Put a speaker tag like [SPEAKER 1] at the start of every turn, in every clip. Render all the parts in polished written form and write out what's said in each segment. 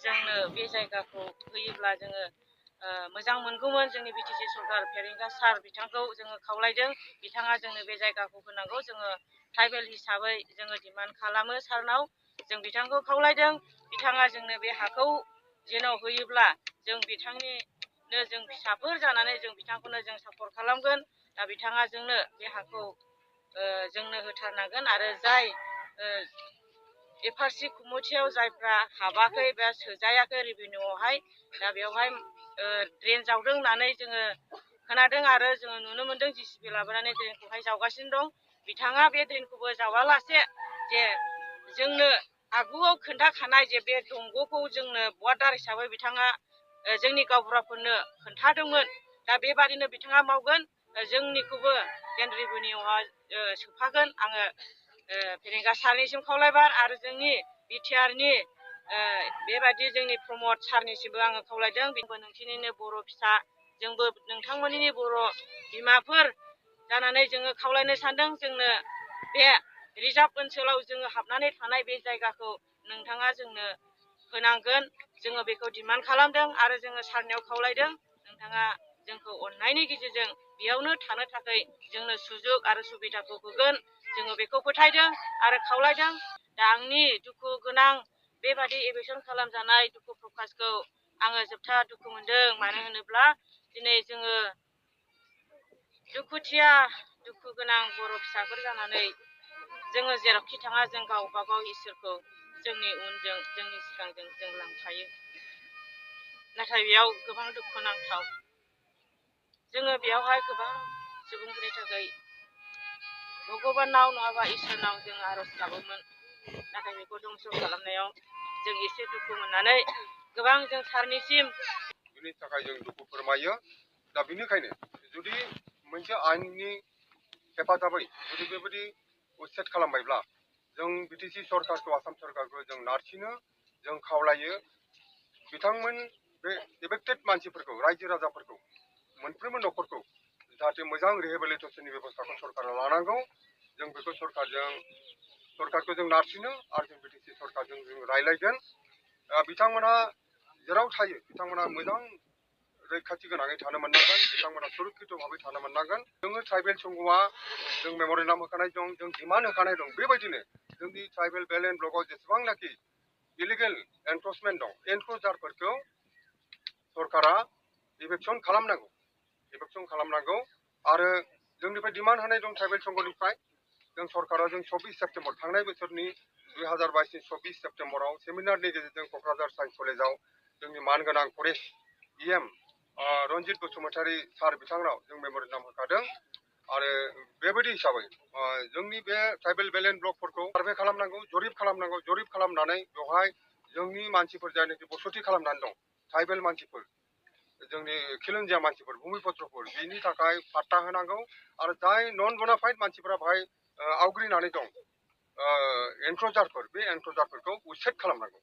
[SPEAKER 1] जोंनो बे जायगाखौ होयोब्ला जोङो मोजां मोनगौमोन। जोंनि BTC सरकार फेरेंगा सार बिथांखौ जोङो खावलायदों, बिथाङा जोंनो बे जायगाखौ होनांगौ। जोङो ट्राइबेल हिसाबै जोङो डिमान्ड खालामो सारनाव, जों बिथांखौ खावलायदों बिथाङा जोंनो बे हाखौ जेन' होयोब्ला जों बिथांनिनो जों फिसाफोर जानानै जों बिथांखौनो जों सापर्ट खालामगोन। दा बिथाङा जोंनो बे हाखौ जोंनो होथारनांगोन। आरो जाय FRC कमिटियाव जायफ्रा हाबाखै बा सोजायाखै रेभिनिउआवहाय, दा बेवहाय ड्रेन जावदों होननानै जोङो खोनादों आरो जोङो नुनो मोनदों JCB लाबोनानै ड्रेनखौहाय जावगासिनो दं। बिथाङा बे ड्रेनखौबो जावालासे जे जोंनो आगुआव खोन्थाखानाय जे बे दंग'खौ जोंनो वाटार हिसाबै बिथाङा जोंनि गावबुराफोरनो खोन्थादोंमोन। दा बेबादिनो बिथाङा मावगोन, जोंनिखौबो जेन रेभिनिउआव सोफागोन। आङो फेरेंगा सारनिसिम खावलायबाय आरो जोंनि BTRनि बेबायदि जोंनि प्रमद सारनिसिमबो आङो खावलायदों। बेबो नोंसिनिनो बर' फिसा, जोंबो नोंथांमोननि बर' बिमाफोर जानानै जोङो खावलायनो सानदों, जोंनो बे रिजार्भ ओनसोलाव जोङो हाबनानै थानाय बे जायगाखौ नोंथाङा जोंनो होनांगोन। जोङो बेखौ डिमान्ड खालामदों आरो जोङो सारनियाव खावलायदों नोंथाङा जोंखौ अननायनि गेजेरजों बेयावनो थानो थाखाय जोंनो सुजुग आरो सुबिदाखौ होगोन। जोङो बेखौ फोथायदों आरो खावलायदों। दा आंनि दुखु गोनां बेबादि एभिक्सन खालामजानाय दुखु प्रकासखौ आङो जोबथा दुखु मोनदों। मानो होनोब्ला दिनै जोङो दुखुथिया दुखु गोनां बर' फिसाफोर जानानै जोङो जेरावखि थाङा जों गावबा गाव इसोरखौ जोंनि उनजों जोंनि सिगांजों जों लांफायो। नाथाय बेयाव गोबां दुखु नांथाव, जोङो बेयावहाय गोबां सुबुंफोरनि थाखाय भगबानाव नङाबा इसोरनाव जों आर'ज गाबोमोन। नाथाय बेखौ दंस' खालामनायाव जों एसे दुखु मोननानै गोबां जों सारनिसिम
[SPEAKER 2] बिनि थाखाय जों दुखु फोरमायो। दा बेनिखायनो जुदि मोनसे आयेननि हेफाजाबै जुदि बेबायदि उच्चेद खालामबायब्ला जों BTC सरकारखौ, आसाम सरकारखौ जों नारसिनो, जों खावलायो बिथांमोन बे एफेक्टेड मानसिफोरखौ, रायजो राजाफोरखौ, मोनफ्रोमबो न'खरखौ जाहाथे मोजां रिहेबिलिटेसननि बेबस्थाखौ सरकारा लानांगौ। जों बेखौ सरकारखौ जों नारसिनो आरो जों BTC सरकारजों जों रायलायगोन। बिथांमोना जेराव थायो बिथांमोना मोजां रैखाथि गोनाङै थानो मोननांगोन, बिथांमोना सुरक्षित भाबै थानो मोननांगोन। जोङो ट्राइबेल संघआ जों मेम'रेन्डाम होखानाय दं, जों डिमान्ड होखानाय दं। बेबायदिनो जोंनि ट्राइबेल बेल एन्ड ब्लकआव जेसेबांनाखि इलिगेल एनक्रचमेन्ट दं, एनक्रचारफोरखौ सरकारा इभिक्सन खालामनांगौ। आरो जोंनिफ्राय डिमान्ड होनाय दं ट्राइबेल संघनिफ्राय, जों सरकारा जों 24 सेप्तेम्बर थांनाय बोसोरनि 2022नि 24 सेप्तेम्बराव सेमिनारनि गेजेरजों क'क्राझार साइन्स कलेजाव जोंनि मानगोनां फरेस्ट EM रन्जित बसुमतारी सार बिथांनाव जों मेम'रेन्डाम होखादों। आरो बेबायदि हिसाबै जोंनि बे ट्राइबेल बेल एन्ड ब्लकफोरखौ सार्भे खालामनांगौ, जरिब खालामनानै बेवहाय जोंनि मानसिफोर जायनाखि बसति खालामनानै दं, ट्राइबेल मानसिफोर, जोंनि खिलन्जिया मानसिफोर, भुमिपत्रफोर, बिनि थाखाय पाट्टा होनांगौ। आरो जाय नन बनाफाइड मानसिफोरा बेहाय आवग्रिनानै दं एनक्रचारफोर, बे एनक्रचारफोरखौ उच्चेद खालामनांगौ।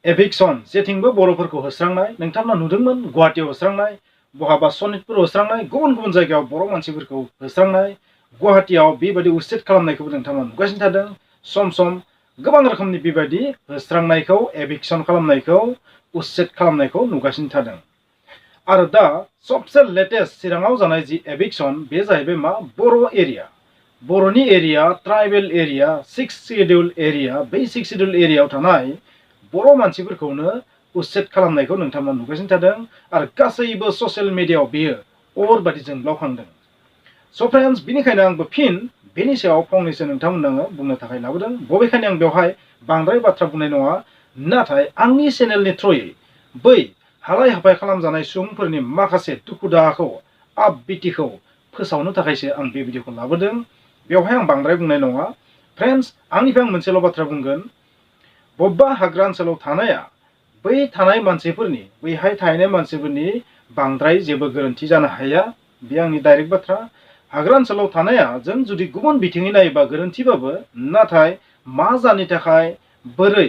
[SPEAKER 3] एभिक्सन जेथिंबो बर'फोरखौ होस्रांनाय नोंथांमोना नुदोंमोन। गुवाहाटीयाव होस्रांनाय, बहाबा सनितपुर होस्रांनाय, गुबुन गुबुन जायगायाव बर' मानसिफोरखौ होस्रांनाय, गुवाहाटीयाव बेबायदि उच्चेद खालामनायखौबो नोंथांमोना नुगासिनो थादों। सम सम गोबां रोखोमनि बेबायदि होस्रांनायखौ, एभिक्सन खालामनायखौ, उच्चेद खालामनायखौ नुगासिनो थादों। आरो दा सबसे लेटेस्ट चिराङाव जानाय जि एभिक्सन, बे जाहैबाय मा, बर' एरिया, बर'नि एरिया, ट्राइबेल एरिया, 6 शिड्युल एरिया। बै 6 शिड्युल एरियायाव थानाय बर' मानसिफोरखौनो उच्चेद खालामनायखौ नोंथांमोना नुगासिनो थादों। आरो गासैबो ससियेल मिडियायाव बेयो अरबादि जोंब्लावखांदों। स' फ्रेन्ड्स, बेनिखायनो आंबो फिन बेनि सायाव फंनैसो नोंथांमोननो बुंनो थाखाय लाबोदों। बबेखानि आं बेवहाय बांद्राय बाथ्रा बुंनाय नङा, नाथाय आंनि चेनेलनि थ्रुयै बै हालाय हाफाय खालामजानाय सुबुंफोरनि माखासे दुखु दाहाखौ, आपबितिखौ फोसावनो थाखायसो आं बे भिडिअखौ लाबोदों। बेवहाय आं बांद्राय बुंनाय नङा। फ्रेन्ड्स, आंनिफ्राय आं मोनसेल' बाथ्रा बुंगोन, बबेबा हाग्रा ओनसोलाव थानाया बै थानाय मानसिफोरनि, बैहाय थाहैनाय मानसिफोरनि बांद्राय जेबो गोरोन्थि जानो हाया। बे आंनि डाइरेक्ट बाथ्रा। हाग्रा ओनसोलाव थानाया जों जुदि गुबुन बिथिङै नायोबा गोरोन्थिबाबो, नाथाय मा जानि थाखाय, बोरै,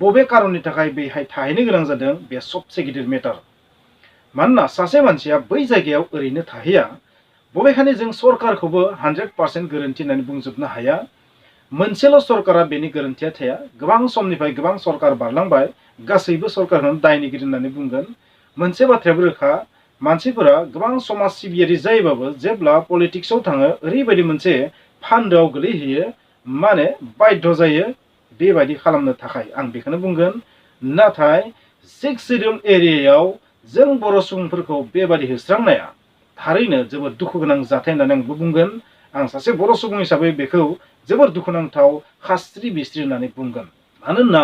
[SPEAKER 3] बबे कारननि थाखाय बैहाय थाहैनो गोनां जादों, बे सबसे गिदिर मेटार। मानोना सासे मानसिया बै जायगायाव ओरैनो थाहैया। बबेखानि जों सरकारखौबो 100% गोरोन्थि होननानै बुंजोबनो हाया। मोनसेल' सरकारा बेनि गोरोन्थिया थाया गोबां समनिफ्राय गोबां सरकार बारलांबाय गासैबो सरकारखौनो दायनिगिरि होननानै बुंगोन मोनसे बाथ्रायाबो रोखा मानसिफोरा गोबां समाज सिबियारि जायोबाबो जेब्ला पलिटिक्सआव थाङो ओरैबायदि मोनसे फान्दोआव गोलैहैयो माने बाध्य जायो बेबायदि खालामनो थाखाय आं बेखौनो बुंगोन नाथाय 6 शिड्युल एरियायाव जों बर' सुबुंफोरखौ बेबायदि होस्रांनाया थारैनो जोबोद दुखु गोनां जाथाय होननानै आंबो बुंगोन आं सासे बर' सुबुं हिसाबै बेखौ जोबोद दुखुनांथाव खास्रि बिस्रि होननानै बुंगोन मानोना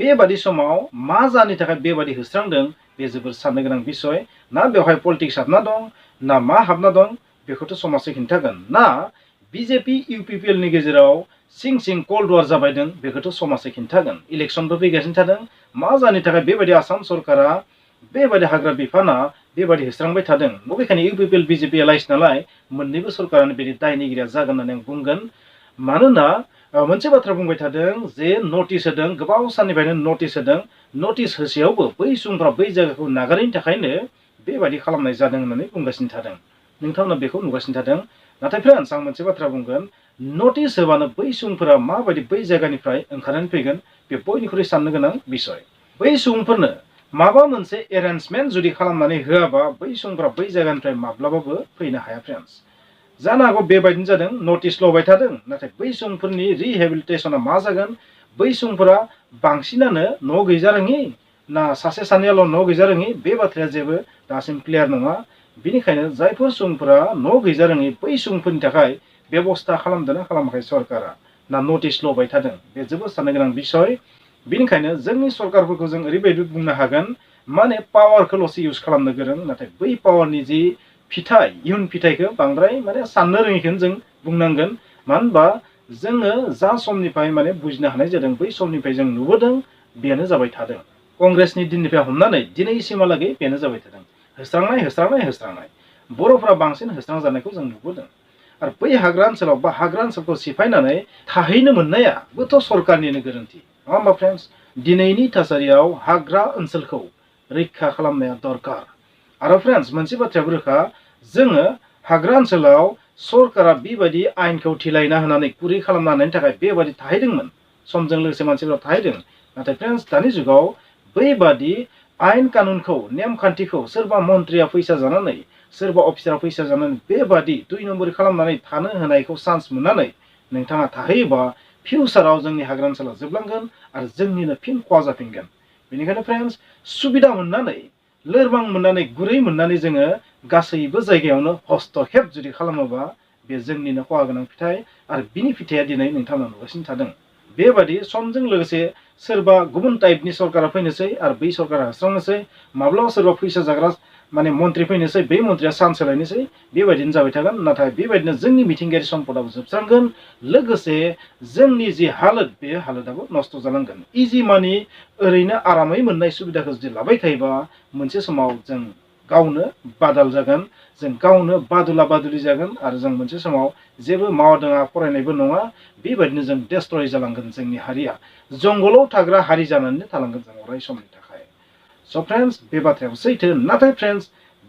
[SPEAKER 3] बेबादि समाव मा जानि थाखाय बेबादि होस्रांदों बे जोबोद साननो गोनां बिसय ना बेवहाय पलिटिक्स हाबना दं ना मा हाबना दं बेखौथ' समाजआ खिन्थागोन ना बिजेपि इउपिपिएल नि गेजेराव सिं सिं कल्ड वार जाबायदों बेखौथ' समाजआ खिन्थागोन इलेक्सनबो फैगासिनो थादों मा जानि थाखाय बेबायदि आसाम सरकारा बेबायदि हाग्रा बिफाना बेबायदि होस्रांबाय थादों बबेखानि इउपिपिएल बिजेपि एलायन्स नालाय मोननैबो सरकारानो बेनि दायनिगिरिया जागोन होननानै आं बुंगोन मानोना मोनसे बाथ्रा बुंबाय थादों जे नटिस होदों गोबाव साननिफ्रायनो नटिस होदों नटिस होसेयावबो बै सुबुंफ्रा बै जायगाखौ नागारैनि थाखायनो बेबायदि खालामनाय जादों होननानै बुंगासिनो थादों नोंथांमोना बेखौ नुगासिनो थादों नाथाय फ्रेन्ड्स आं मोनसे बाथ्रा बुंगोन नटिस होबानो बै सुबुंफोरा माबायदि बै जायगानिफ्राय ओंखारनानै फैगोन बे बयनिख्रुइ साननो गोनां बिसय बै सुबुंफोरनो माबा मोनसे एरेन्जमेन्ट जुदि खालामनानै होआबा बै सुबुंफोरा बै जायगानिफ्राय माब्लाबाबो फैनो हाया फ्रेन्ड्स जानो हागौ बेबायदिनो जादों नटिस लबाय थादों नाथाय बै सुबुंफोरनि रिहेबिलिटेसना मा जागोन बै सुबुंफोरा बांसिनानो न' गैजारोङि ना सासे सानैयाल' न' गैजारोङि बे बाथ्राया जेबो दासिम क्लियार नङा बेनिखायनो जायफोर सुबुंफोरा न' गैजारोङि बै सुबुंफोरनि थाखाय बेबस्था खालामदोंना खालामाखै सरकारा ना नटिस लबाय थादों बे जोबोद साननो गोनां बिसय बेनिखायनो जोंनि सरकारफोरखौ जों ओरैबायदि बुंनो हागोन माने पावारखौल'सो इउज खालामनो गोरों नाथाय बै पावारनि जि फिथाइ इयुन फिथाइखौ बांद्राय माने साननो रोङिखौनो जों बुंनांगोन मानो होनबा जोङो जा समनिफ्राय माने बुजिनो हानाय जादों बै समनिफ्राय जों नुबोदों बेनो जाबाय थादों कंग्रेसनि दिननिफ्राय हमनानै दिनैसिमहालागै बेनो जाबाय थादों होस्रांनाय होस्रांनाय होस्रांनाय बर'फोरा बांसिन होस्रां जानायखौ जों नुबोदों आरो बै हाग्रा ओनसोलाव बा हाग्रा ओनसोलखौ सिफायनानै थाहैनो मोननायाबोथ' सरकारनिनो गोरोन्थि नङा होमबा फ्रेन्ड्स दिनैनि थासारियाव हाग्रा ओनसोलखौ रैखा खालामनाया दरकार आरो फ्रेन्ड्स मोनसे बाथ्रायाबो रोखा जोङो हाग्रा ओनसोलाव सरकारा बेबायदि आयेनखौ थिलायना होनानै गुरै खालामना होनायनि थाखाय बेबायदि थाहैदोंमोन समजों लोगोसे मानसिफोरा थाहैदों नाथाय फ्रेन्ड्स दानि जुगाव बैबादि आयेन कानुनखौ नेमखान्थिखौ सोरबा मन्थ्रिया फैसा जानानै सोरबा अफिसारा फैसा जानानै बेबादि 2 नम्बर खालामनानै थानो होनायखौ चान्स मोननानै नोंथाङा थाहैयोबा फिउचाराव जोंनि हाग्रा ओनसोला जोबलांगोन आरो जोंनिनो फिन खहा जाफिनगोन बेनिखायनो फ्रेन्ड्स सुबिदा मोननानै लोरबां मोननानै गुरै मोननानै जोङो गासैबो जायगायावनो हस्तक्षेप जुदि खालामोबा बे जोंनिनो खहा गोनां फिथाइ आरो बिनि फिथाइया दिनै नोंथांमोना नुगासिनो थादों बेबादि समजों लोगोसे सोरबा गुबुन टाइपनि सरकारा फैनोसै आरो बै सरकारा होस्रांनोसै माब्लाबा सोरबा फैसा जाग्रा माने मन्थ्रि फैनोसै बै मन्थ्रिया चान्स होलायनोसै बेबायदिनो जाबाय थागोन नाथाय बेबायदिनो जोंनि मिथिंगायारि सम्पदाबो जोबस्रांगोन लोगोसे जोंनि जि हालोद बे हालोदाबो नस्थ' जालांगोन इजि मानि ओरैनो आरामै मोननाय सुबिदाखौ जुदि लाबाय थायोबा मोनसे समाव जों गावनो बादाल जागोन जों गावनो बादुला बादुलि जागोन आरो जों मोनसे समाव जेबो मावदाङा फरायनायबो नङा बेबायदिनो जों डेस्ट्रय जालांगोन जोंनि हारिया जंगलाव थाग्रा हारि जानानै थालांगोन जों अराय समनि थाखाय स' फ्रेन्ड्स बे बाथ्रायाबो सैथो नाथाय फ्रेन्ड्स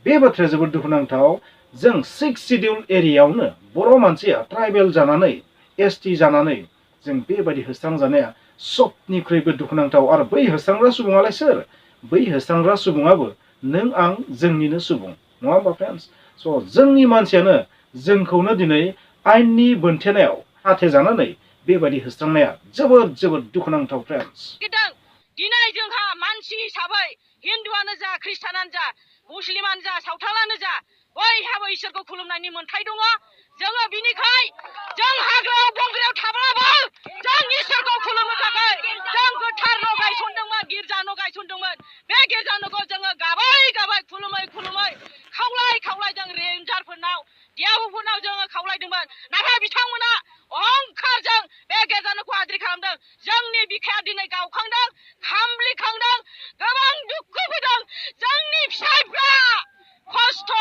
[SPEAKER 3] बे बाथ्राया जोबोद दुखुनांथाव जों 6 शिड्युल एरियायावनो बर' मानसिया ट्राइबेल जानानै एसटि जानानै जों बेबायदि होस्रांजानाया सबनिख्रुइबो दुखुनांथाव आरो बै होस्रांग्रा सुबुङालाय सोर बै होस्रांग्रा सुबुङाबो नों आं जोंनिनो सुबुं नङा होमबा फ्रेन्ड्स स' जोंनि मानसियानो जोंखौनो दिनै आयेननि बोनथेनायाव हाथे जानानै बेबायदि होस्रांनाया जोबोद जोबोद दुखुनांथाव फ्रेन्ड्स
[SPEAKER 1] दिनै जोंहा मानसि हिसाबै हिन्दुआनो जा ख्रिस्टानानो जा मुस्लिमानो जा सावथालानो जा बयहाबो इसोरखौ खुलुमनायनि मोन्थाय दङ जोङो बिनिखाय जों हाग्रायाव बंग्रायाव थाब्लाबो जों इसोरखौ खुलुमनो थाखाय जों गोथार न' गायसनदोंमोन गिर्जा न' गायसनदोंमोन बे गिर्जा न'खौ जोङो गाबै गाबै खुलुमै खुलुमै खावलाय खावलाय जों रेन्जारफोरनाव दियाबुफोरनाव जोङो खावलायदोंमोन नाथाय बिथांमोना अहंखारजों बे गिर्जा न'खौ आद्रि खालामदों जोंनि बिखाया दिनै गावखांदों खामब्लिखांदों गोबां दुखु फैदों जोंनि फिसाइफ्रा खस्थ'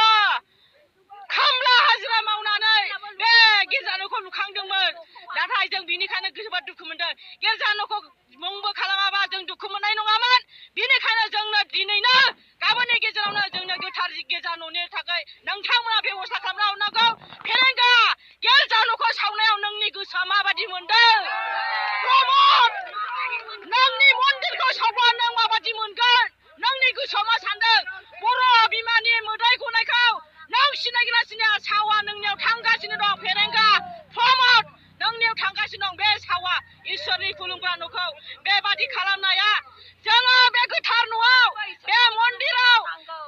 [SPEAKER 1] खामला हाजिरा मावनानै बे गिर्जा न'खौ लुखांदोंमोन नाथाय जों बिनिखायनो जोबोद दुखु मोनदों गिर्जा न'खौ मुंबो खालामाबा जों दुखु मोननाय नङामोन गोसोआव मा सानदों बर' बिमानि मोदै गनायखौ नों सिनायग्रा सिनाया सावा नोंनियाव थांगासिनो दं फेरेंगा प्रमद नोंनियाव थांगासिनो दं बे सावा इसोरनि खुलुमग्रा न'खौ बेबादि खालामनाया जोङो बे गोथार न'आव बे मन्दिराव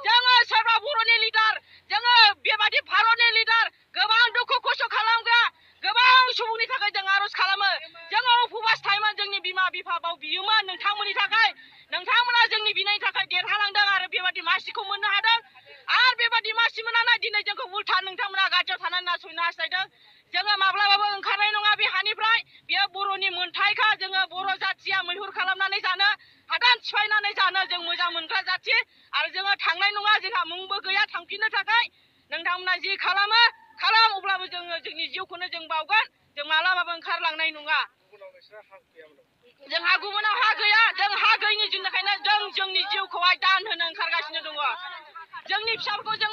[SPEAKER 1] जोङो सोरबा बर'नि लिडार जोङो बेबादि भारतनि लिडार गोबां दुखु खस्थ' खालामग्रा गोबां सुबुंनि थाखाय जों आर'ज खालामो जोङो उपबास थायोमोन जोंनि बिमा बिफा बाव बियोमोन नोंथांमोननि थाखाय नोंथांमोना जोंनि बिनायनि थाखाय देरहालांदों आरो बेबादि मासिखौ मोननो हादों आरो बेबादि मासि मोननानै दिनै जोंखौ उल्था नोंथांमोना गाज्रियाव थानानै नासयनो हास्थायदों जोङो माब्लाबाबो ओंखारनाय नङा बे हानिफ्राय बेयो बर'नि मोन्थायखा जोङो बर' जाथिया मैहुर खालामनानै जानो हादान सिफायनानै जानो जों मोजां मोनग्रा जाथि आरो जोङो थांनाय नङा जोंहा मुंबो गैया थांफिननो थाखाय नोंथांमोना जि खालामो खालाम अब्लाबो जोङो जोंनि जिउखौनो जों बावगोन जों मालाबाबो ओंखारलांनाय नङा जोंहा गुबुनाव हा गैया जों हा गैयिनि जुनैखायनो जों जोंनि जिउखौहाय दान होनो ओंखारगासिनो दङ जोंनि फिसाफोरखौ जों